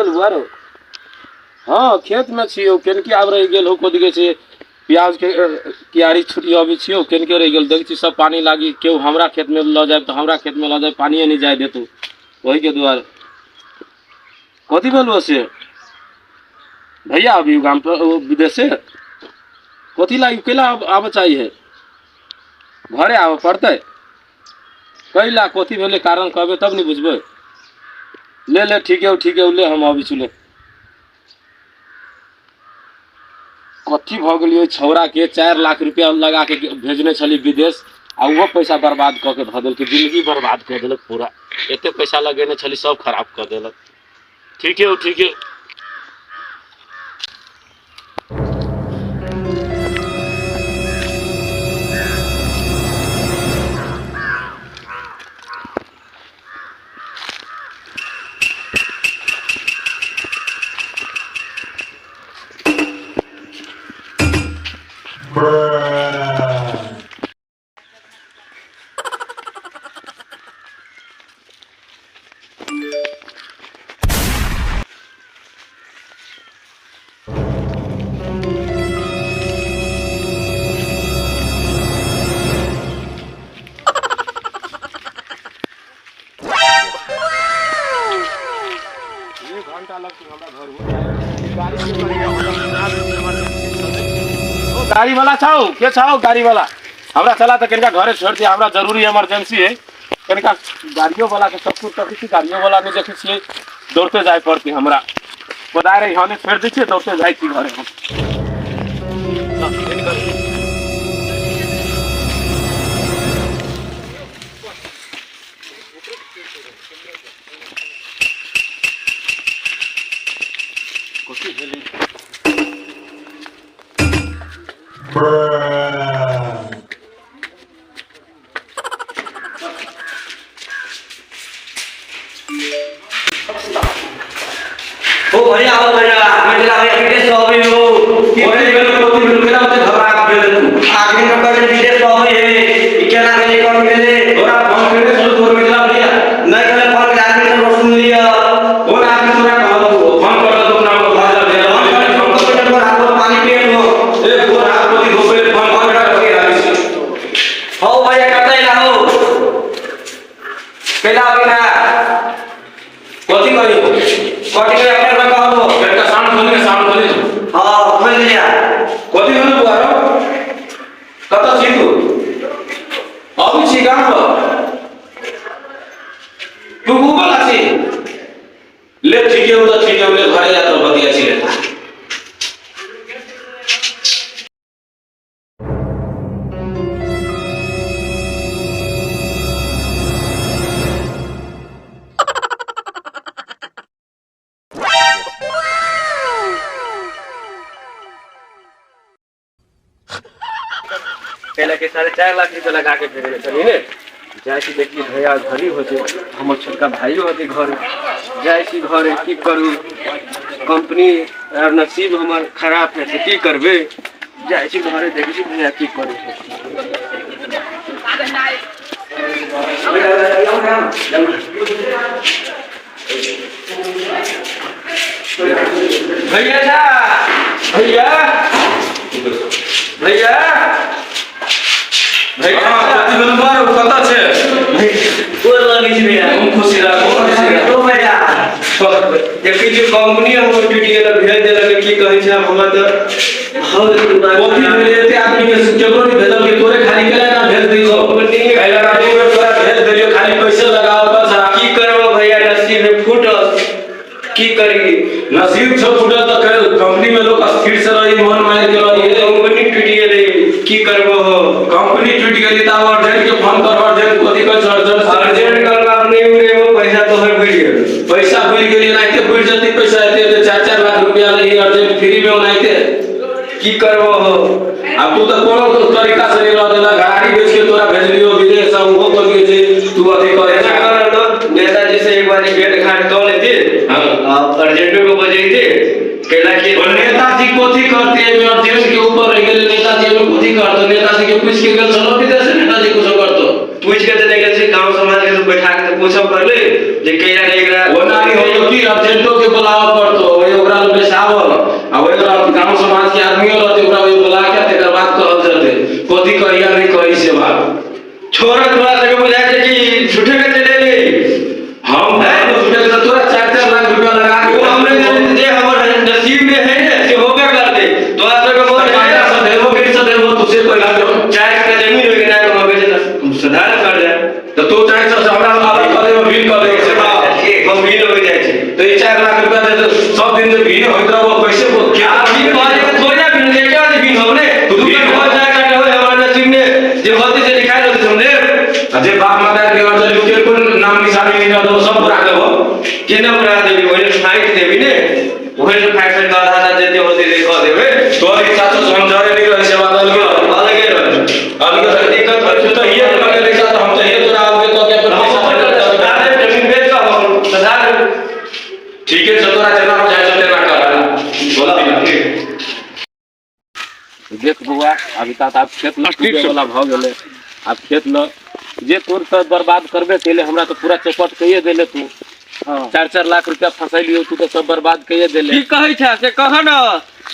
भेल बुआ रो? हँ, खेतमे छियौ। केनके आब रहि गेल हो? कथी कहै छै, प्याजके क्यारी छुटियाबै छियौ। केनके रहि गेल? देखै छी सब पानी लागी। केओ हमरा खेतमे लऽ जायब तऽ हमरा खेतमे लऽ जायब, पानिए नहि जाय देतौ। ओहिके दुआरे कथी भेल से भैया? अभी गाम पर विदेशे कथी लागी कैला आबऽ चाहिए? घरे आबऽ पड़तै कैला? कथी भेलै कारण कहबै तब ने बुझबै। ले ले, ठीक है, ठीक है, ले, हम अबै छी, ले। कथी भऽ गेलियै छौड़ाके? 4 लाख रुपया लगा के भेजने छली विदेश आ ओहो पैसा बर्बाद कऽ के धऽ देलकै। जिंदगी बर्बाद कऽ देलक पूरा। एते पैसा लगेने छली, सब खराब कऽ देलक। ठीक है, ठीक है। एक घंटा लगतै हमरा घर। हो गाड़ी वाला छौ? के छौ गाड़ी वाला? हमरा चला तऽ कनिका घरे छोड़ दिया, हमरा जरूरी इमरजेंसी है कनिका। गाड़ियो वाला के सब कुछ देखै छी, गाड़ियो वाला नहि देखै छियै। दौड़ते जाय पड़तै हमरा। कोदारि हने छोड़ि दै छियै, दौड़ते जाइ छी घरे हम। कथी भेलै? ओ भैया, ओ भैया, मिथिला भैया विदेश से अबै हो। कथी भेलै? कथी भेलै? केना ओते घबरा के भेल तू? आदमी सब कहै छै विदेश से अबै है। ई केना भेलै, कथी भेलै? तोरा फोन केने छलौ तोहर मिथिला भैया? नहि कहले फोन के, आदमी सब सुन लिअ। कोन आदमी तोरा कहलक? फोन कर दो अपना मिथिला भैया। फोन करे, फोन कर, गोर हाथ पानी पिए हो। ए, गोर हाथ कथी धोबे? फोन कर के आबै छी। हो भैया, कतऽ एला हो? कैला अबै ना? कथी कही? कथी कही, अपने में कहबो। कनिका साउंड खोली के, साउंड खोली। हाँ, खोल लिया। कथी भेल बुआ रौ? कतऽ छी तू? अबै छी गाम पर? तू गूगल छी? ले, ठीक है तऽ ठीक है, ले, घरे जा तो बतिया छी, ले। पहले के 4.5 लाख रुपया लगा के भेजने छली ने। जाइ छी, देखी भैया घरी होते, हमर छोटका भाइयो होते घर। जाइ छी घरे, की करू? कंपनी आर नसीब हमर खराब है से की करबै? जाइ छी घरे, देखै छी भैया की करै छै। भैया जा, भैया, भैया, भैया। कथी भेल बुआ रौ? कतऽ छै? गोर लगै छी भैया। हम खुशी रह, खुशी रह। ओ भैया, देखै छी कंपनी हमर टूटि गेल, भेज देलक। की कहै छै, आब हमर तऽ कथी भेलै? एते आदमी के केकरो नहीं भेजल के तोरे खाली केला ना भेज दियो? कंपनी कैला ना दू बेर तोरा भेज देलियो, खाली पैसे लगाओ बस। आ की करबो भैया, नसीब में फूटल, की करी? नसीब छौ फूटल तऽ कंपनी में लोग स्थिर से रही, मन मारि के रही। कंपनी टूटि गेलै, की करबो हो? कंपनी टूटि गेली तऽ आब अर्जेंट के फोन कर। अर्जेंट कथी कहै छै? अर्जेंट अर्जेंट करबा नहि उड़ेबो, पैसा तोहर बुड़ि गेल। पैसा बुड़ि गेली? एनाहिते बुड़ि जेतै पैसा? एते एते 4-4 लाख रुपया लही अर्जेंट फ्री में ओनाहिते? की करबो हो? आ तू तऽ कोनो तरीका से नहीं रह देला। गाड़ी बेच के तोरा भेजलियो विदेश आ ओहो कथी छै तू अथी करे। ऐसा कर ना, नेताजी से एक बार भेंट घाट कऽ लेती। हाँ। अर्जेंटो को बजेती कैला कि और नेताजी कथी करते एहिमे? अर्जेंट के ऊपर रह गेल, नेताजी एहिमे कथी करतो? नेताजी के पूछ के गेल चलो विदेश, नेताजी कुछो करतो? पूछ पूछ के तऽ नहि गेल छी गांव समाज के सब बैठा के तऽ पूछब करले जे कहिया ने एकरा ओना नहीं हो तो की अर्जेंटो के बुलावऽ पड़तो, ओही ओकरा लग बैसावल आ ओही ओकरा गांव समाज के आदमियो रहते, ओकरा ओही बुला के तकर बाद कहल जते कथी कहिया नहीं कही से बात। छोरा तोरा सबके बुझाइ छै कि झूठे के चले एलै। हम झूठे के तोरा 4-4 लाख रुपया लगा के ओ हमरे जे हमर नसीब में है ने से होबे करतै। तोरा सबके मोन है सधेबो कि सधेबो तू से पहिला जो 4 कट्ठा जमीन होय के ना हम बेचे सुधार कर जाए। तो तू चाहे तो हमरा अलग कर देबो, बिल कर देबो से। हम बिल हो जाइ छै। तो ई 4 लाख रुपया दे तो सब दिन जे भीड़ होइत रहबो कैसे बोल क्या बिल कहले के थोड़ी ना बिल के क्या बिल हो ने तू तू बिल हो 4 कट्ठा होय हमर नसीब में जे होते से लिखाइ रहते हम लेब। आ जे बाप माता के घर से के कोन नाम निशानी नहीं रहतो सब पूरा देबो। केना पूरा देबी? ओहि फाइट देबी ने, ओहि से फाइट से आधा आधा जेते होते से कह देबे। तोर इच्छा तो हम जरे नहीं रहे से बात अलगे अलगे रहे। अलगे रहे। दिक्कत तू तो ये कर ले तो हम चाहिए तोरा अलगे तो के हम अपन सुधार देब, जमीन बेच कऽ हम सुधार देब। ठीक है, तोरा जेना बुझाइ छौ तेना कर। बोला ठीक। देख बौआ, अभी तक आब खेत ल टूटे वाला भऽ गेलै। आब खेत ल जे तोर तऽ बर्बाद करबे केले, हमरा तऽ पूरा चौपट कइए देले तू। 4-4 लाख रुपया फसैलियो तू तऽ सब बर्बाद कइए देले। की कहै छै से कह न,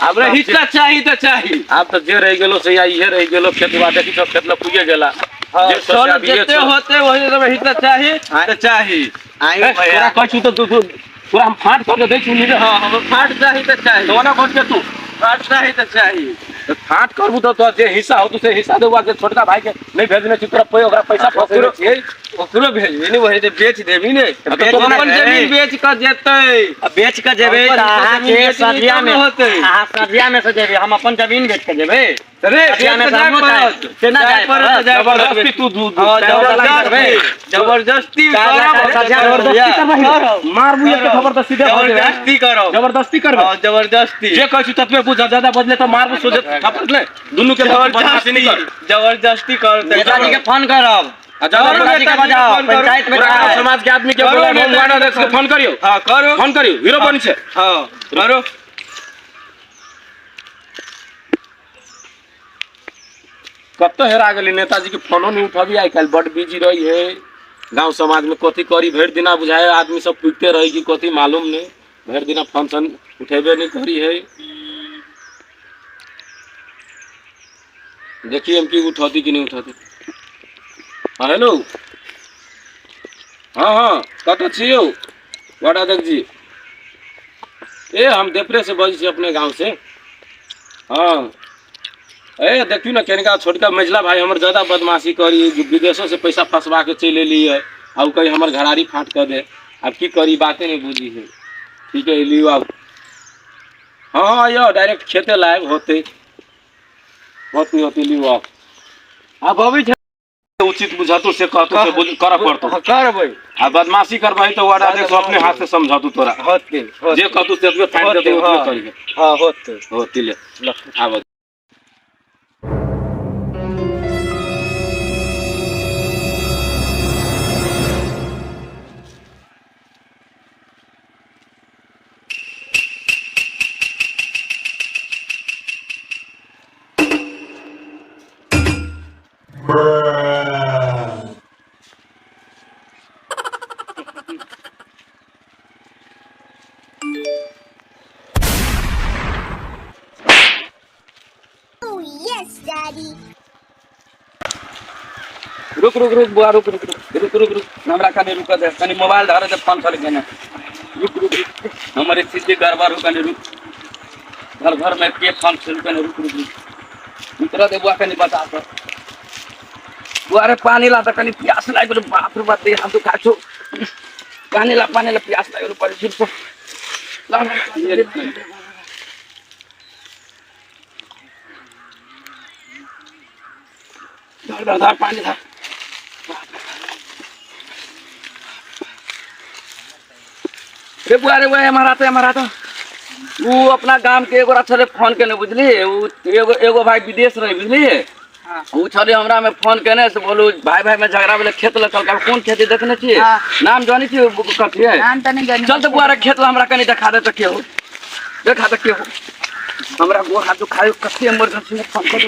हमरा हिस्सा चाही तऽ चाही। आब तऽ जे रहि गेलो से इहे रहि गेलो खेतवा, देखी सब खेत ल पुगे गेला। जे चल सोचे जते होते वही सब हिस्सा चाही तऽ चाही। तोरा कहै छु तऽ तू तोरा हम फाट कऽ के दै छु नी। हाँ, हम फाट चाही तऽ चाही। तो ना घोट के तू फाट चाही तऽ चाही। तऽ फाट करबू तऽ तोरा जे हिस्सा होतौ से हिस्सा देबू। जे छोटका भाई के नहीं भेजने छी तोरा ओकरा पैसा फसेने छियै। ओकरो भेजबी ने, वही तऽ बेच देबी ने। तऽ तोरा अपन जमीन बेच कऽ जेतै। बेच के जेबै अपन तऽ जमीन अहाँके बेचबी सदिया तब में ने होतै। अहाँ सदिया में से जेबै, हम अपन जमीन बेच के जेबै। रे सदिया में बेच से कऽ जाय हमरो पड़त। केना जाय जाय पड़त पड़त? जाय पड़त। जबरदस्ती तू दूध हाँ, करबै। जबरदस्ती 4 लाख करब। सदिया में जबरदस्ती करबही, मारबू एक जबरदस्ती दे जबरदस्ती करब। जबरदस्ती करबै। हाँ, जबरदस्ती। जे कहै छी ततबे बुझ, ज्यादा बजले तऽ मारबू सोझे थप्पड़ ले दुनू के बदमाशी नहीं कर। जबरदस्ती कर। नेताजी के फोन करब। आ ज्यादा करू नेताजी के नेताजी के बजाओ, फोन करू। पंचायत में पूरा गाँव जाओ। समाज के आदमी के करू बोला, नेताजी वार्ड के अध्यक्ष के फोन करियो। हाँ करो, फोन करियो, हीरो बनी छै। हाँ करो। कतऽ हेरा गेली नेताजी के फोनो नहीं उठाबी, आइ काल्हि बड बिजी रही है गाँव समाज में। कथी करी भरि दिना बुझाए आदमी सब पूछते रही कि कथी मालूम नहीं, भरि दिना फंक्शन उठेबे नहीं करी है। देखिए हम की उठौती कि नहीं उठौती। हाँ हेलो, हाँ हाँ कतऽ छी यौ वार्ड अध्यक्ष जी? ए हम देवरे से बजै छी अपने गाँव से। हाँ ए देखियौ ने केनका छोटका मझिला भाई हमर ज्यादा बदमाशी करी, विदेशों से पैसा फंसवा के चलि एली है आ उ कही हमर घरारी फाट कऽ दे। आब की करी बाते नहीं बुझी है। ठीक है लियौ आब। हाँ हाँ यौ डायरेक्ट खेते लायब होते होते होते लियौ आब। आब अबै छै। उचित बुझतौ से कहतौ से करऽ पड़तौ। हाँ, करबै। आ बदमाशी करबही तऽ वार्ड अध्यक्ष अपने हाथ से समझतौ तोरा। होते होते। जे कहतौ से ओतबे फाटि देतौ ओतबे हाँ। करिहे। हाँ होते। होती ले आब। Oh, yes, Daddy. रुक रुक रुक बुआ, रुक रुक रुक रुक रुक रुक, हमरा कनि रुक दे, कनि मोबाइल धर दे, फोन चल गेने। रुक रुक रुक, हमर स्थिति गड़बड़ हो, कनि रुक। घर घर में के फोन चल, कनि रुक रुक रुक, उतर दे बुआ, कनि बता दे बुआ रे, पानी ला त कनि प्यास लागि गेलो। बाप रे बाप, देह हाथ दुखा छौ। पानी ला, पानी ला, प्यास लागि गेलो, परे छिटो ला, ला, ला, धर धर धर पानी धर। रे बुआ रे बुआ, हमारा तो हमारा तो उ अपना गाम के एगो छले फोन केने बुझली, उ एगो एगो भाई विदेश रहे बुझली, उ छले हमरा में फोन केने से बोलू भाई भाई में झगड़ा भेलै खेत लऽ कहलकै कोन खेती देखने छियै, नाम जानै छियै कथी है? नाम तऽ नहि जानै। चल तऽ बुआ रे खेत लऽ हमरा कनि देखा दे तऽ के हो, देखा दे के हो, हमरा गोड़ हाथ दुखायो, कते इमरजेंसी में फोन कर।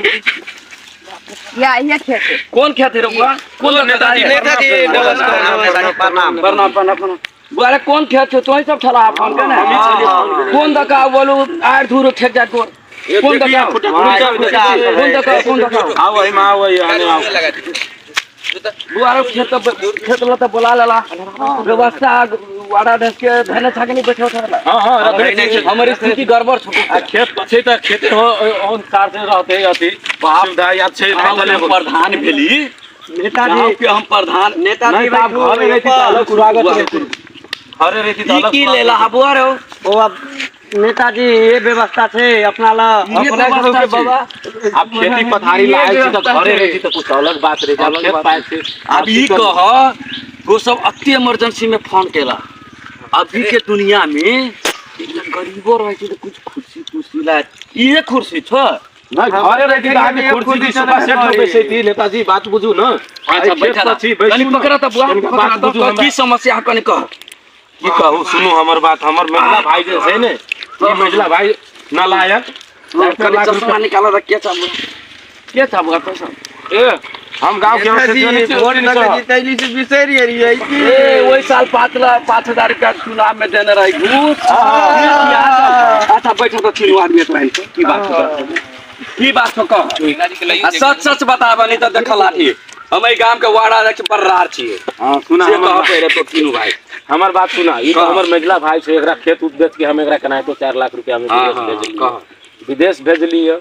या ये खेत है। कोन खेत है रे बुआ? कोन नेताजी, नेताजी, नमस्कार। प्रणाम। प्रणाम प्रणाम प्रणाम। बुआ रे कोन खेत छौ? तोही सब छला फोन के ने? कोन दका बोलू आर धूर ठेक जात कोन? कोन दका? कोन दका? कोन दका? आओ एहिमे आओ आने आओ। बुआ रे खेत खेत ल त बोला लेला। व्यवस्था वाड़ा ढस के धने छाकनी बैठे उठला। हां हां रखने छी। हमर स्थिति गड़बड़ छौ। आ खेत पर छै त खेते हो ओन कार से रहते अथी सुविधा याद छै। हम प्रधान भेली नेताजी के हम प्रधान नेताजी नहीं त आब घरे रहिती त अलग सुरागत रहिती, घरे रहिती त ई अलग। की लेला हा बुआ रे? ओ अब नेताजी ये व्यवस्था छै अपना ला। ई व्यवस्था छै। बाबा आब खेती पथारी लाए छी त घरे रहिती त कुछ अलग बात रहिती, आब खेत पाए छै। अब ई कह वो सब अति इमरजेंसी में फोन केला। अभी के दुनिया में गरीबो रहे छै त कुछ खुशी खुशी ला इहे खुशी छ। नहीं घरे रहिती त आदमी कुर्सी की सोफा सेट में बैसैती। नेताजी बात बुझू न। अच्छा बैठा कनी पकड़ा त बुआ, कनिका पकड़ा बात त बुझू हमरा। की समस्या है कनी कह। की कहू सुनू हमर बात। हमर मेझला भाई जे छै ने, ई मेझला भाई नालायक। कनी चश्मा निकाल र के छ बुआ? के छ बुआ पैसा? ए हम गांव के नेताजी, वोट न के जीतैली से बिसरि गेलियै की? ए ओहि साल 5 लाख 5,000 रुपया चुनाव में देने रहे घूस। अच्छा बैठो तो तीनों आदमी एक लाइन पर। की बात छौ? की बात छौ कह। आ सच सच बताब नहीं तो देख लाठी। हम एहि गाम के वाड़ा अध्यक्ष बर्रार छियै। हां सुना से हमर कह बात। पहिले तो तीनू भाई। हमर बात सुना। ई तो कह। हमर मेझला भाई छै, एकरा खेत उत बेच के हम एकरा केनाहितो 4 लाख रुपया में हाँ, विदेश हाँ, भेजलियै। कह। विदेश भेजलियै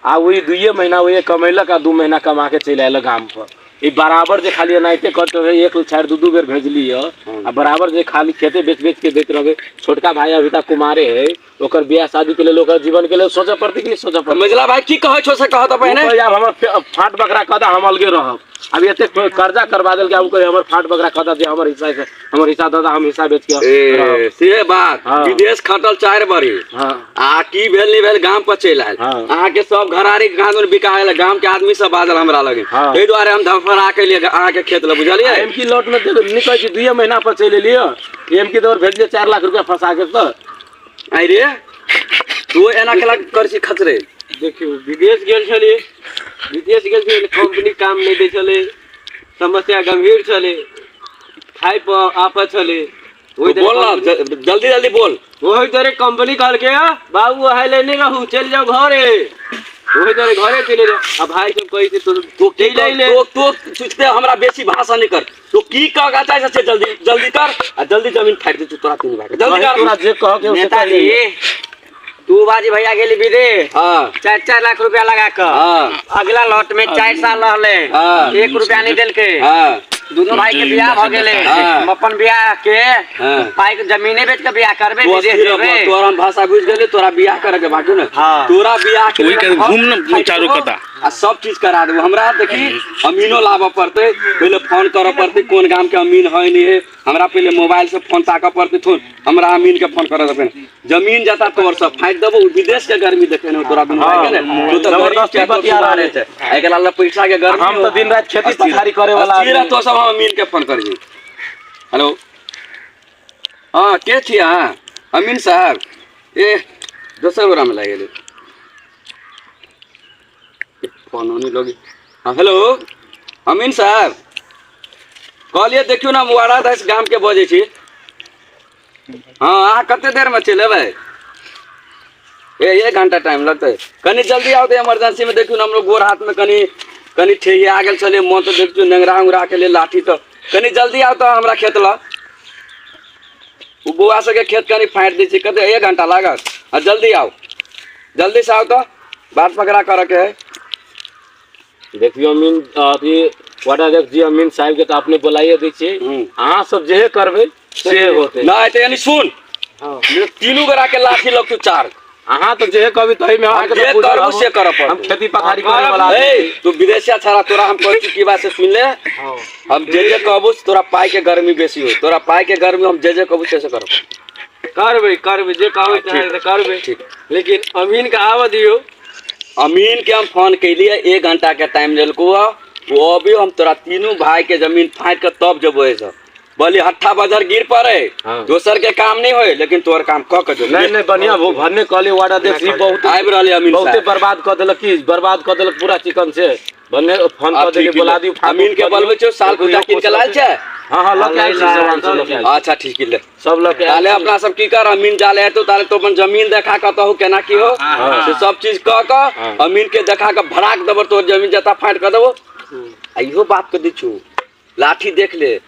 आ वही 2 महीना वही कमेलक आ 2 महीना कमा के चलि आयल गाम पर। ई बराबर जे खाली एनाहिते करते रहे, एक छाड़ि 2-2 बेर भेजलियै आ बराबर जे खाली खेते बेच बेच के दैत रहबै। छोटका भाई अभी तक कुमारे है, ओकर बियाह शादी के लेल ओकर जीवन के लेल सोचऽ पड़तै कि नहि सोचऽ पड़तै? मेझला भाई की कहै छौ से कह तऽ पहिने। ओ कहै आब हमर फाट बकरा कऽ दे, हम अलगे रहब। आब एते कर्जा करवा देलकै, आब ओ कहै हमर फाट बकरा कऽ दे, जे हमर हिस्सा छै, हमर हिस्सा दऽ दे, हम हिस्सा बेच के रहब। ए से बात। हाँ। विदेश खटल 4 बरी हाँ। आ की भेल नहीं भेल गाम पर चलि आयल। हाँ। अहाँके सब घरारी गाम बिकायल, गाम के आदमी सब बाजल हमरा लगे। हाँ। ताहि दुआरे हम धफड़ा के लिए अहाँके खेत लए बुझलियै। एम की लॉट में निकल छी 2 महीना पर चलि एलियै। एम की दौर भेजलियै 4 लाख रुपया फंसा के तऽ। आइ रे तू एना केला कर छी खचरे? देखियौ विदेश गेल छलियै, विदेश गेल छलियै, कंपनी काम नहि दै छलै, समस्या गंभीर छलै, खाइ पर आफत छलै। ओहि बोल ना जल्दी जल्दी बोल। ओहि तोरे कंपनी कहलकै बाबू अहाँ लए नहि रहू, चलि जाउ घरे। ओहि तोरे घरे चलि जाउ। आ भाई सब कहै छै तो की चलि अइले। तो सोचते हमरा बेसी भाषा नहि कर। तो की कह चाहै छै जल्दी जल्दी कर आ जल्दी जमीन फाड़ि दै छौ तोरा तीनू भाई के। जल्दी कर। तोरा जे कह के नेताजी तू बाजी भैया गेली विदेश। हाँ। 4-4 लाख रुपया लगा के। हाँ। अगला लॉट में 4 साल रहले। हाँ। 1 रुपया नहीं देलके। हाँ। दोनों भाई के बियाह भ गेले। हाँ। हम अपन बियाह के हाँ। पाई के जमीने बेच के बियाह करबे, तू विदेश अस्थिर जेबे। रह, तोरा हम भाषा बुझि गेली, तोरा बियाह करे के बाकी ने। हाँ। तोरा बियाह के ओहि के घूम न चारू कता। आ सब चीज करा देबो। हमरा देखी अमीनो लाबऽ पड़तै, पहिले फोन करऽ पड़तै कोन गाम के अमीन है नहीं है। हमरा पहिले मोबाइल से फोन ताकऽ पड़तै, थोन हमरा अमीन के फोन करऽ देबै। जमीन जता तोर सब फाटि देबो। विदेश के गर्मी देखे ने तोरा दुनू भाई के ने। तू तऽ गरीब जबरदस्ती छै, तू बतिया कुमारे रहल छै। एहि के लेल पैसा के गर्मी हम तऽ दिन राति खेती पथारी करे वाला अस्थिर आदमी। तो सब हम अमीन के फोन करिए। हेलो हाँ के छी अहाँ? अमीन साहब। ए दोसर गोरा में लागि गेलै फोन नहीं लगी। हाँ हेलो अमीन साहब कहलियै देखियौ ने हम वाड़ा दास गाम के बजै छी। हाँ अहाँ कते देर में चलि एबै? ए 1 घंटा टाइम लगतै। कनी जल्दी आउ तऽ इमरजेंसी में देखियौ ने हमरो गोर हाथ में कनी कनी ठेहिया गेल छलै, मन तऽ देखियौ नेंगरा उंगरा के लेल लाठी। तऽ कनी जल्दी आउ तऽ हमरा खेत लग। ओ बौआ सबके खेत कनी फाड़ि दै छी। कते 1 घंटा लागत? आ जल्दी आउ, जल्दी से आउ तऽ बात पकड़ा करऽ के है। देखियौ अमीन अथी वार्डाध्यक्ष जी अमीन साहब के तऽ अपने बोलाइए दै छियै। अहाँ सब जेहे करबै से होतै। नहि तऽ यानी सुन तीनू गोरा के लाठी लगतौ 4। अहाँ तऽ जेहे कहबी तही में अहाँके जे तऽ पूछ करबू रहब। से करऽ पड़तौ। हम खेती पथारी करे वाला आदमी। ए तू विदेशिया छाड़ा, तोरा हम कहै छी की बात से सुन ले। हम जे जे कहबू से तोरा पाई के गर्मी बेसी हो, तोरा पाई के गर्मी हम जे जे कहबू से से करब। करबै करबै जे कहबै से करबै। ठीक। लेकिन अमीन के आबऽ दियौ। अमीन के हम फोन केलियै, 1 घंटा के टाइम लेलको हँ। वो अभी हम तोरा तीनू भाई के जमीन फाड़ि के तब जेबो एहिसँ। बोली हट्ठा बजर गिर पड़े, हाँ। दोसर के काम नहीं होय, लेकिन तोहर काम क के जो। नहीं नहीं बढ़िया वो भन्ने कहली वार्डाध्यक्ष जी बहुत आबि रहलै अमीन बहुते साहब। बर्बाद कऽ देलक। की बर्बाद कऽ देलक पूरा चिकन से। भने फोन आ, कऽ देली ठीक बोला है। दियौ। अमीन के बोलबै छौ साल खुदा कीन के लायल छै। हाँ हाँ, लऽ के आयल छी, सामान सब लऽ के आयल छी। अच्छा ठीक है। सब लऽ के आयल ताले छी। अपना सब की कर, अमीन जाले हेतौ ताले तो अपन जमीन देखा कतहु केना की हो से सब चीज कऽ कऽ अमीन के देखा कऽ भराक देबो, तोहर जमीन जता फाटि कऽ देबो। आ इहो बात के दै छौ, लाठी देख ले।